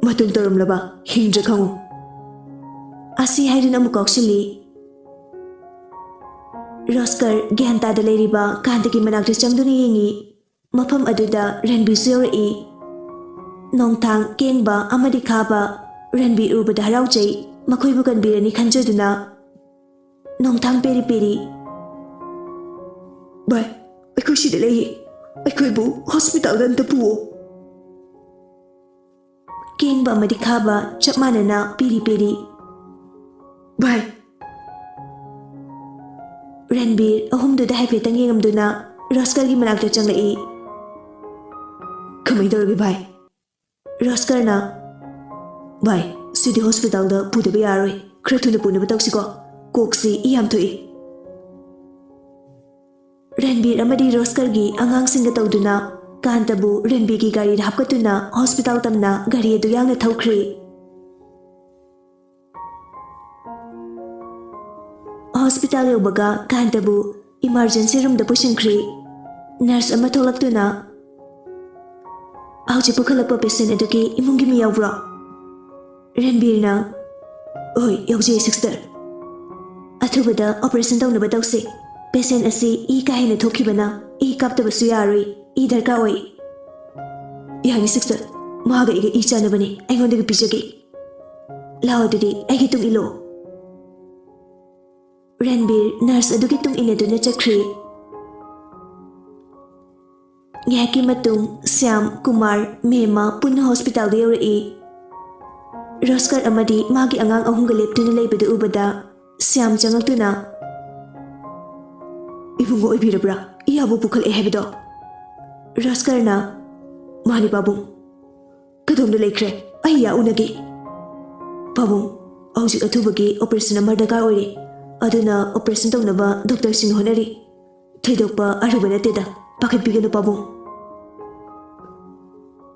"ꯃꯇꯨꯡ ꯇꯧꯔꯝꯂꯕ ꯍꯤꯡꯗ꯭ꯔ ꯈꯪꯉꯨ꯫" ꯑꯁꯤ ꯍꯥꯏꯗꯨꯅ ꯑꯃꯨꯛ ꯀꯥꯎꯁꯤꯜꯂꯤ꯫ ꯔꯣꯁꯀꯔ ꯒ꯭ꯌꯥꯟ ꯇꯥꯗ ꯂꯩꯔꯤꯕ ꯀꯥꯟꯇꯒꯤ ꯃꯅꯥꯛꯇ ꯆꯪꯗꯨꯅ ꯌꯦꯡꯉꯤ꯫ ꯃꯐꯝ ꯑꯗꯨꯗ ꯔꯟꯕꯤꯁꯨ ꯌꯧꯔꯛꯏ꯫ ꯅꯣꯡꯊꯥꯡ, ꯀꯦꯡꯕ ꯑꯃꯗꯤ ꯈꯥꯕ ꯔꯟꯕꯤ ꯎꯕꯗ ꯍꯔꯥꯎꯖꯩ꯫ ꯃꯈꯣꯏꯕꯨ ꯀꯟꯕꯤꯔꯅꯤ ꯈꯟꯖꯗꯨꯅ ꯅꯣꯡꯊꯥꯡ ꯄꯦꯔꯤ ꯄꯦꯔꯤ, "ꯚꯥꯏ, ꯑꯩꯈꯣꯏ ꯁꯤꯗ ꯂꯩꯌꯦ, ꯑꯩꯈꯣꯏꯕꯨ ꯍꯣꯁꯄꯤꯇꯥꯜꯗ ꯑꯝꯇ ꯄꯨꯋꯣ"꯫ ꯀꯦꯡꯕ ꯑꯃꯗꯤ ꯈꯥꯕ ꯆꯞ ꯃꯥꯟꯅꯅ ꯄꯦꯔꯤ ꯄꯦꯔꯤ, "ꯚꯥꯏ"꯫ ꯔꯟꯕꯤꯔ ꯑꯍꯨꯝꯗꯨꯗ ꯍꯥꯏꯐꯦꯠꯇꯪ ꯌꯦꯡꯉꯝꯗꯨꯅ ꯔꯣꯁꯀꯔꯒꯤ ꯃꯅꯥꯛꯇ ꯆꯪꯂꯛꯏ꯫ "ꯀꯃꯥꯏ ꯇꯧꯔꯒꯦ ꯚꯥꯏ?" ꯔꯣꯁꯀꯔꯅ, "ꯚꯥꯏ, ꯁꯤꯗꯤ ꯍꯣꯁꯄꯤꯇꯥꯜꯗ ꯄꯨꯗꯕ ꯌꯥꯔꯣꯏ, ꯈꯔ ꯊꯨꯅ ꯄꯨꯅꯕ ꯇꯧꯁꯤꯀꯣ, ꯀꯣꯛꯁꯤ ꯏ ꯌꯥꯝ ꯊꯣꯛꯏ"꯫ ꯔꯟꯕꯤꯔ ꯑꯃꯗꯤ ꯔꯣꯁꯀꯔꯒꯤ ꯑꯉꯥꯡꯁꯤꯡꯒ ꯇꯧꯗꯨꯅ ꯀꯥꯟꯇꯕꯨ ꯔꯟꯕꯤꯔꯒꯤ ꯒꯥꯔꯤꯗ ꯍꯥꯞꯀꯠꯇꯨꯅ ꯍꯣꯁꯄꯤꯇꯥꯜ ꯇꯝꯅ ꯒꯥꯔꯤ ꯑꯗꯨ ꯌꯥꯡꯅ ꯊꯧꯈ꯭ꯔꯦ꯫ ꯍꯣꯁꯄꯤꯇꯥꯜ ꯌꯧꯕꯒ ꯀꯥꯟꯇꯕꯨ ꯏꯃꯥꯔꯖꯦꯟꯁꯤ ꯔꯨꯝꯗ ꯄꯨꯁꯤꯟꯈ꯭ꯔꯦ꯫ ꯅꯔꯁ ꯑꯃ ꯊꯣꯛꯂꯛꯇꯨꯅ, "ꯍꯧꯖꯤꯛ ꯄꯨꯈꯠꯂꯛꯄ ꯄꯦꯁꯦꯟ ꯑꯗꯨꯒꯤ ꯏꯃꯨꯡꯒꯤ ꯃꯤ ꯌꯥꯎꯕ꯭ꯔꯣ?" ꯔꯟꯕꯤꯔꯅ, "ꯍꯣꯏ, ꯌꯥꯎꯖꯩ ꯁꯤꯁꯇꯔ꯫ ꯑꯊꯨꯕꯗ ꯑꯣꯄꯔꯦꯁꯟ ꯇꯧꯅꯕ ꯇꯧꯁꯤ꯫ ꯄꯦꯁꯦꯟ ꯑꯁꯤ ꯏ ꯀꯥ ꯍꯦꯟꯅ ꯊꯣꯛꯈꯤꯕꯅ ꯏ ꯀꯥꯞꯇꯕꯁꯨ ꯌꯥꯔꯣꯏ꯫ ꯏ ꯗꯔꯀꯥꯔ ꯑꯣꯏ"꯫ "ꯌꯥꯅꯤ ꯁꯤꯁꯇꯔ, ꯃꯥꯒ ꯑꯩꯒ ꯏ ꯆꯥꯟꯅꯕꯅꯤ, ꯑꯩꯉꯣꯟꯗꯒꯤ ꯄꯤꯖꯒꯦ꯫ ꯂꯥꯛꯑꯣ ꯑꯗꯨꯗꯤ, ꯑꯩꯒꯤ ꯇꯨꯡ ꯏꯜꯂꯣ"꯫ ꯔꯟꯕꯤꯔ ꯅꯔꯁ ꯑꯗꯨꯒꯤ ꯇꯨꯡ ꯏꯟꯅꯗꯨꯅ ꯆꯠꯈ꯭ꯔꯤ꯫ ꯉꯥꯏꯍꯥꯛꯀꯤ ꯃꯇꯨꯡ ꯁ꯭ꯌꯥꯝ, ꯀꯨꯃꯥꯔ, ꯃꯦꯝꯃ ꯄꯨꯟꯅ ꯍꯣꯁꯄꯤꯇꯥꯜꯗ ꯌꯧꯔꯛꯏ꯫ ꯔꯣꯁꯀꯔ ꯑꯃꯗꯤ ꯃꯥꯒꯤ ꯑꯉꯥꯡ ꯑꯍꯨꯝꯒ ꯂꯦꯞꯇꯨꯅ ꯂꯩꯕꯗꯨ ꯎꯕꯗ ꯁ꯭ꯌꯥꯝ ꯆꯪꯂꯛꯇꯨꯅ, "ꯏꯕꯨꯡꯉꯣ ꯑꯣꯏꯕꯤꯔꯕ꯭ꯔꯥ? ꯏꯌꯥꯕꯨ ꯄꯨꯈꯠꯂꯛꯑꯦ ꯍꯥꯏꯕꯗꯣ?" ꯔꯣꯁꯀꯔꯅ, "ꯃꯥꯅꯤ ꯄꯥꯕꯨꯡ"꯫ "ꯀꯗꯣꯝꯗ ꯂꯩꯈ꯭ꯔꯦ? ꯑꯩ ꯌꯥ ꯎꯅꯒꯦ"꯫ "ꯄꯥꯕꯨꯡ, ꯍꯧꯖꯤꯛ ꯑꯊꯨꯕꯒꯤ ꯑꯣꯄꯔꯦꯁꯟ ꯑꯃ ꯗꯔꯀꯥꯔ ꯑꯣꯏꯔꯦ, ꯑꯗꯨꯅ ꯑꯣꯄꯔꯦꯁꯟ ꯇꯧꯅꯕ ꯗꯣꯛꯇꯔꯁꯤꯡꯅ ꯍꯣꯠꯅꯔꯤ꯫ ꯊꯣꯏꯗꯣꯛꯄ ꯑꯔꯨꯕ ꯅꯠꯇꯦꯗ, ꯄꯥꯈꯠꯄꯤꯒꯅꯨ ꯄꯥꯕꯨꯡ"꯫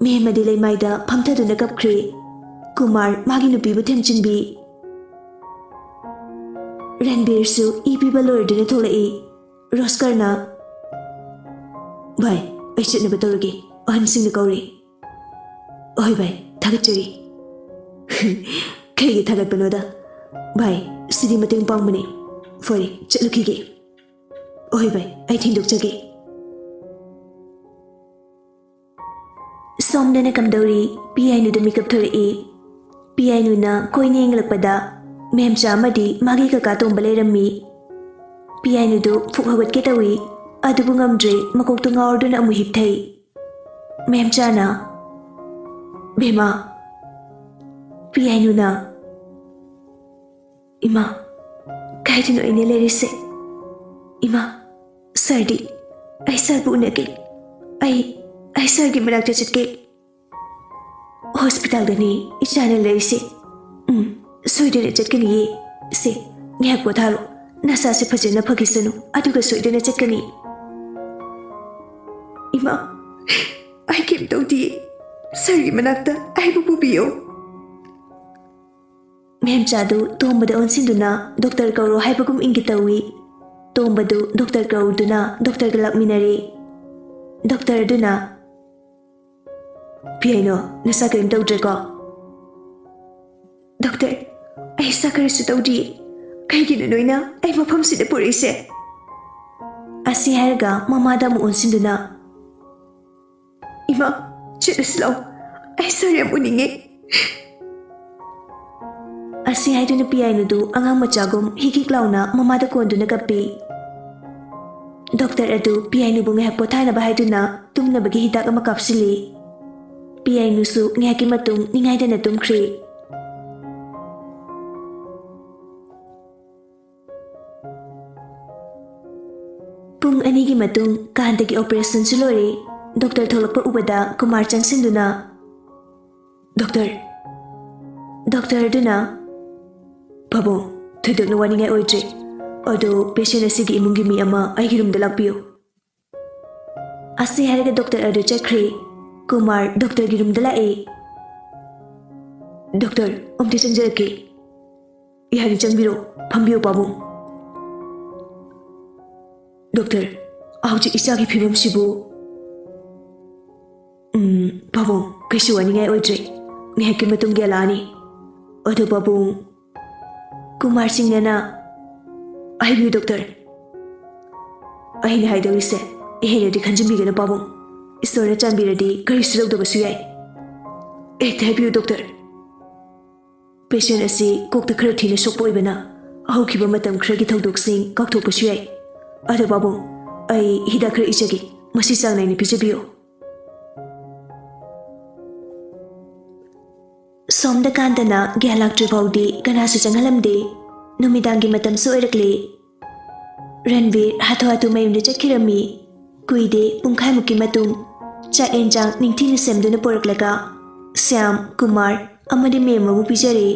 ꯃꯦꯝꯃꯗꯤ ꯂꯩꯃꯥꯏꯗ ꯐꯝꯊꯗꯨꯅ ꯀꯞꯈ꯭ꯔꯦ꯫ ꯀꯨꯃꯥꯔ ꯃꯥꯒꯤ ꯅꯨꯄꯤꯕꯨ ꯊꯦꯝꯖꯤꯟꯕꯤ꯫ ꯔꯟꯕꯤꯔꯁꯨ ꯏ ꯄꯤꯕ ꯂꯣꯏꯔꯗꯨꯅ ꯊꯣꯛꯂꯛꯏ꯫ ꯔꯣꯁꯀꯔꯅ, "ꯚꯥꯏ, ꯑꯩ ꯆꯠꯅꯕ ꯇꯧꯔꯒꯦ, ꯑꯍꯟꯁꯤꯡꯅ ꯀꯧꯔꯦ"꯫ "ꯍꯣꯏ ꯚꯥꯏ, ꯊꯥꯒꯠꯆꯔꯤ"꯫ "ꯀꯩꯒꯤ ꯊꯥꯒꯠꯄꯅꯣꯗ? ꯚꯥꯏ, ꯁꯤꯗꯤ ꯃꯇꯦꯡ ꯄꯥꯡꯕꯅꯤ꯫ ꯐꯔꯦ, ꯆꯠꯂꯨꯈꯤꯒꯦ"꯫ "ꯍꯣꯏ ꯚꯥꯏ, ꯑꯩ ꯊꯤꯟꯗꯣꯛꯆꯒꯦ"꯫ ꯁꯣꯝꯗꯅ ꯀꯝꯗꯧꯔꯤ? ꯄꯤ ꯑꯥꯏ ꯅꯨꯗ ꯃꯤꯀꯞ ꯊꯣꯔꯛꯏ꯫ ꯄꯤꯌꯥꯏꯅꯨꯅ ꯀꯣꯏꯅ ꯌꯦꯡꯂꯛꯄꯗ ꯃꯦꯝꯆꯥ ꯑꯃꯗꯤ ꯃꯥꯒꯤ ꯀꯀꯥ ꯇꯣꯝꯕ ꯂꯩꯔꯝꯃꯤ꯫ ꯄꯤꯌꯥꯏꯅꯨꯗꯨ ꯐꯨꯛ ꯍꯧꯒꯠꯀꯦ ꯇꯧꯏ, ꯑꯗꯨꯕꯨ ꯉꯝꯗ꯭ꯔꯦ, ꯃꯀꯣꯛꯇꯨ ꯉꯥꯎꯔꯗꯨꯅ ꯑꯃꯨꯛ ꯍꯤꯞꯊꯩ꯫ ꯃꯦꯝꯆꯥꯅ, "ꯕꯦꯝꯃ, ꯄꯤꯌꯥꯏꯅꯨꯅ, ꯏꯃꯥ, ꯀꯥꯏꯗꯅꯣ ꯑꯩꯅ ꯂꯩꯔꯤꯁꯦ? ꯏꯃꯥ, ꯁꯥꯔꯗꯤ? ꯑꯩ ꯁꯥꯔꯕꯨ ꯎꯅꯒꯦ꯫ ꯑꯩ, ꯑꯩ ꯁꯥꯔꯒꯤ ꯃꯅꯥꯛꯇ ꯆꯠꯀꯦ꯫ ꯍꯣꯁꯄꯤꯇꯥꯜꯗꯅꯤ ꯏꯆꯥꯅ ꯂꯩꯔꯤꯁꯦ꯫ ꯎꯝ, ꯁꯣꯏꯗꯅ ꯆꯠꯀꯅꯤꯌꯦ꯫ ꯁꯦ, ꯉꯥꯏꯍꯥꯛ ꯄꯣꯊꯥꯔꯣ꯫ ꯅꯁꯥꯁꯦ ꯐꯖꯅ ꯐꯈꯤꯁꯅꯨ, ꯑꯗꯨꯒ ꯁꯣꯏꯗꯅ ꯆꯠꯀꯅꯤ꯫ ꯏꯃꯥ, ꯑꯩ ꯀꯩꯝ ꯇꯧꯗꯤꯌꯦ꯫ ꯁꯥꯔꯒꯤ ꯃꯅꯥꯛꯇ ꯑꯩꯕꯨ ꯄꯨꯕꯤꯌꯣ꯫" ꯃꯦꯝꯆꯥꯗꯨ ꯇꯣꯝꯕꯗ ꯑꯣꯟꯁꯤꯟꯗꯨꯅ ꯗꯣꯛꯇꯔ ꯀꯧꯔꯣ ꯍꯥꯏꯕꯒꯨꯝ ꯏꯪꯒꯤꯠ ꯇꯧꯏ꯫ ꯇꯣꯝꯕꯗꯨ ꯗꯣꯛꯇꯔ ꯀꯧꯗꯨꯅ ꯗꯣꯛꯇꯔꯒ ꯂꯥꯛꯃꯤꯟꯅꯔꯦ꯫ ꯗꯣꯛꯇꯔ ꯑꯗꯨꯅ, "ꯄꯤꯌꯥꯏꯅꯨ, ꯅꯁꯥ ꯀꯔꯤꯝ ꯇꯧꯗ꯭ꯔꯦꯀꯣ?" "ꯗꯣꯛꯇꯔ, ꯑꯩ ꯏꯁꯥ ꯀꯔꯤꯁꯨ ꯇꯧꯗꯤꯌꯦ꯫ ꯀꯩꯒꯤꯅꯣ ꯅꯣꯏꯅ ꯑꯩ ꯃꯐꯝꯁꯤꯗ ꯄꯨꯔꯛꯏꯁꯦ?" ꯑꯁꯤ ꯍꯥꯏꯔꯒ ꯃꯃꯥꯗ ꯑꯃꯨꯛ ꯑꯣꯟꯁꯤꯟꯗꯨꯅ, "ꯏꯃꯥ, ꯆꯠꯂꯁꯤ ꯂꯥꯎ꯫ ꯑꯩ ꯁꯥꯔ ꯌꯥꯝ ꯎꯅꯤꯡꯉꯦ꯫" ꯑꯁꯤ ꯍꯥꯏꯗꯨꯅ ꯄꯤꯌꯥꯏꯅꯨꯗꯨ ꯑꯉꯥꯡ ꯃꯆꯥꯒꯨꯝ ꯍꯤꯛ ꯍꯤꯛ ꯂꯥꯎꯅ ꯃꯃꯥꯗ ꯀꯣꯟꯗꯨꯅ ꯀꯞꯄꯤ꯫ ꯗꯣꯛꯇꯔ ꯑꯗꯨ ꯄꯤꯌꯥꯏꯅꯨꯕꯨ ꯉꯥꯏꯍꯥꯛ ꯄꯣꯊꯥꯅꯕ ꯍꯥꯏꯗꯨꯅ ꯇꯨꯝꯅꯕꯒꯤ ꯍꯤꯗꯥꯛ ꯑꯃ ꯀꯥꯞꯁꯤꯜꯂꯤ꯫ ꯄꯤꯌꯥꯏꯅꯨꯁꯨ ꯉꯥꯏꯍꯥꯛꯀꯤ ꯃꯇꯨꯡ ꯅꯤꯡꯉꯥꯏꯗꯅ ꯇꯨꯝꯈ꯭ꯔꯦ꯫ ꯄꯨꯡ ꯑꯅꯤꯒꯤ ꯃꯇꯨꯡ ꯀꯥꯟꯇꯒꯤ ꯑꯣꯄꯔꯦꯁꯟꯁꯨ ꯂꯣꯏꯔꯦ꯫ ꯗꯣꯛꯇꯔ ꯊꯣꯛꯂꯛꯄ ꯎꯕꯗ ꯀꯨꯃꯥꯔ ꯆꯪꯁꯤꯟꯗꯨꯅ, "ꯗꯣꯛꯇꯔ꯫" ꯗꯣꯛꯇꯔ ꯑꯗꯨꯅ, "ꯄꯥꯕꯨꯡ, ꯊꯣꯏꯗꯣꯛꯅ ꯋꯥꯅꯤꯡꯉꯥꯏ ꯑꯣꯏꯗ꯭ꯔꯦ꯫ ꯑꯗꯣ ꯄꯦꯁꯦꯟ ꯑꯁꯤꯒꯤ ꯏꯃꯨꯡꯒꯤ ꯃꯤ ꯑꯃ ꯑꯩꯒꯤ ꯔꯨꯝꯗ ꯂꯥꯛꯄꯤꯌꯨ꯫" ꯑꯁꯤ ꯍꯥꯏꯔꯒ ꯗꯣꯛꯇꯔ ꯑꯗꯨ ꯆꯠꯈ꯭ꯔꯦ꯫ ꯀꯨꯃꯥꯔ ꯗꯣꯛꯇꯔꯒꯤ ꯔꯨꯝꯗ ꯂꯥꯛꯑꯦ꯫ "ꯗꯣꯛꯇꯔ, ꯑꯝꯇ ꯆꯪꯖꯔꯛꯀꯦ꯫" "ꯌꯥꯅꯤ, ꯆꯪꯕꯤꯔꯣ꯫ ꯐꯝꯕꯤꯌꯨ ꯄꯥꯕꯨꯡ꯫" "ꯗꯣꯛꯇꯔ, ꯍꯧꯖꯤꯛ ꯏꯆꯥꯒꯤ ꯐꯤꯕꯝꯁꯤꯕꯨ?" "ꯎꯝ, ꯄꯥꯕꯨꯡ, ꯀꯩꯁꯨ ꯋꯥꯅꯤꯡꯉꯥꯏ ꯑꯣꯏꯗ꯭ꯔꯦ꯫ ꯉꯥꯏꯍꯥꯛꯀꯤ ꯃꯇꯨꯡ ꯒꯦꯂꯥꯅꯤ꯫ ꯑꯗꯣ ꯄꯥꯕꯨꯡ꯫" ꯀꯨꯃꯥꯔ ꯁꯤꯡꯅꯅ, "ꯍꯥꯏꯕꯤꯌꯨ ꯗꯣꯛꯇꯔ꯫" "ꯑꯩꯅ ꯍꯥꯏꯗꯧꯔꯤꯁꯦ ꯍꯦꯟꯅꯗꯤ ꯈꯟꯖꯤꯟꯕꯤꯒꯅꯨ ꯄꯥꯕꯨꯡ꯫ ꯏꯁꯣꯔꯅ ꯆꯥꯟꯕꯤꯔꯗꯤ ꯀꯔꯤꯁꯨ ꯇꯧꯗꯕꯁꯨ ꯌꯥꯏ꯫ ꯍꯦꯛꯇ ꯍꯥꯏꯕꯤꯌꯨ ꯗꯣꯛꯇꯔ꯫" ꯄꯦꯁꯦꯟ ꯑꯁꯤ ꯀꯣꯛꯇ ꯈꯔ ꯊꯤꯅ ꯁꯣꯛꯄ ꯑꯣꯏꯕꯅ ꯍꯧꯈꯤꯕ ꯃꯇꯝ ꯈꯔꯒꯤ ꯊꯧꯗꯣꯛꯁꯤꯡ ꯀꯥꯎꯊꯣꯛꯄꯁꯨ ꯌꯥꯏ꯫ ꯑꯗꯣ ꯄꯥꯕꯨꯡ, ꯑꯩ ꯍꯤꯗꯥꯛ ꯈꯔ ꯏꯖꯒꯦ, ꯃꯁꯤ ꯆꯥꯡ ꯅꯥꯏꯅ ꯄꯤꯖꯕꯤꯌꯨ꯫ ꯁꯣꯝꯗ ꯀꯥꯟꯇꯅ ꯒ꯭ꯌꯥꯟ ꯂꯥꯛꯇ꯭ꯔꯤ ꯐꯥꯎꯗꯤ ꯀꯅꯥꯁꯨ ꯆꯪꯍꯜꯂꯝꯗꯦ꯫ ꯅꯨꯃꯤꯗꯥꯡꯒꯤ ꯃꯇꯝꯁꯨ ꯑꯣꯏꯔꯛꯂꯦ꯫ ꯔꯟꯕꯤꯔ ꯍꯥꯊꯨ ꯍꯥꯊꯨ ꯃꯌꯨꯝꯗ ꯆꯠꯈꯤꯔꯝꯃꯤ꯫ ꯀꯨꯏꯗꯦ, ꯄꯨꯡꯈꯥꯏꯃꯨꯛꯀꯤ ꯃꯇꯨꯡ ꯆꯥꯛ ꯌꯦꯟꯁꯥꯡ ꯅꯤꯡꯊꯤꯅ ꯁꯦꯝꯗꯨꯅ ꯄꯨꯔꯛꯂꯒ ꯁ꯭ꯌꯥꯝ, ꯀꯨꯃꯥꯔ ꯑꯃꯗꯤ ꯃꯦꯝ ꯑꯃꯕꯨ ꯄꯤꯖꯔꯦ꯫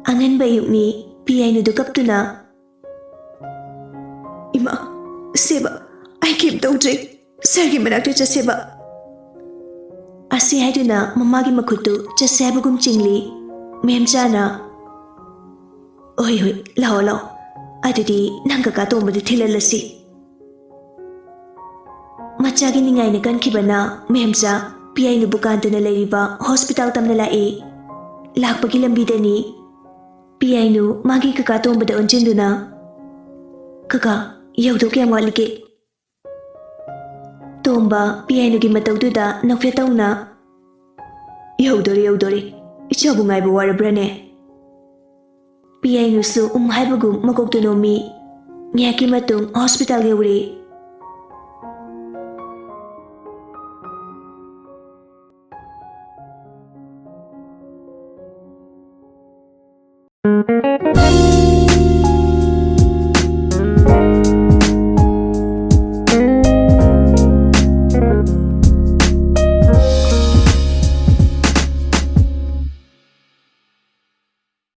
ꯑꯉꯟꯕ ꯑꯌꯨꯛꯅꯤ꯫ ꯄꯤꯌꯥꯏꯅꯨꯗꯨ ꯀꯞꯇꯨꯅ, "ꯏꯃꯥ, ꯁꯦꯕ, ꯑꯩ ꯀꯩꯝ ꯇꯧꯗ꯭ꯔꯦ꯫ ꯁꯥꯔꯒꯤ ꯃꯅꯥꯛꯇ ꯆꯠꯁꯦꯕ," ꯑꯁꯤ ꯍꯥꯏꯗꯨꯅ ꯃꯃꯥꯒꯤ ꯃꯈꯨꯠꯇꯨ ꯆꯠꯁꯦ ꯍꯥꯏꯕꯒꯨꯝ ꯆꯤꯡꯂꯤ꯫ ꯃꯦꯝꯆꯥꯅ, "ꯍꯣꯏ, ꯍꯣꯏ, ꯂꯥꯛꯑꯣ, ꯂꯥꯛꯑꯣ꯫ ꯑꯗꯨꯗꯤ ꯅꯪ ꯀꯀꯥ ꯇꯣꯝꯕꯗ ꯊꯤꯜꯍꯜꯂꯁꯤ꯫" ꯃꯆꯥꯒꯤ ꯅꯤꯡꯉꯥꯏꯅ ꯀꯟꯈꯤꯕꯅ ꯃꯦꯝꯆꯥ ꯄꯤꯌꯥꯏꯅꯨꯕꯨ ꯀꯥꯟꯇꯅ ꯂꯩꯔꯤꯕ ꯍꯣꯁꯄꯤꯇꯥꯜ ꯇꯝꯅ ꯂꯥꯛꯏ꯫ ꯂꯥꯛꯄꯒꯤ ꯂꯝꯕꯤꯗꯅꯤ ꯄꯤꯌꯥꯏꯅꯨ ꯃꯥꯒꯤ ꯀꯀꯥ ꯇꯣꯝꯕꯗ ꯑꯣꯟꯁꯤꯟꯗꯨꯅ, "ꯀꯀꯥ, ꯌꯧꯗꯧ ꯀꯌꯥꯝ ꯋꯥꯠꯂꯤꯒꯦ?" ꯇꯣꯝꯕ ꯄꯤꯌꯥꯏꯅꯨꯒꯤ ꯃꯇꯧꯗꯨꯗ ꯅꯣꯛꯐꯦꯠ ꯇꯧꯅ, "ꯌꯧꯗꯣꯔꯦ, ꯌꯧꯗꯣꯔꯦ꯫ ꯏꯆꯥꯕꯨ ꯉꯥꯏꯕ ꯋꯥꯔꯕ꯭ꯔꯥꯅꯦ?" ꯄꯤꯌꯥꯏꯅꯨꯁꯨ ꯎꯝ ꯍꯥꯏꯕꯒꯨꯝ ꯃꯀꯣꯛꯇꯨ ꯅꯣꯝꯃꯤ꯫ ꯉꯥꯏꯍꯥꯛꯀꯤ ꯃꯇꯨꯡ ꯍꯣꯁꯄꯤꯇꯥꯜ ꯌꯧꯔꯦ꯫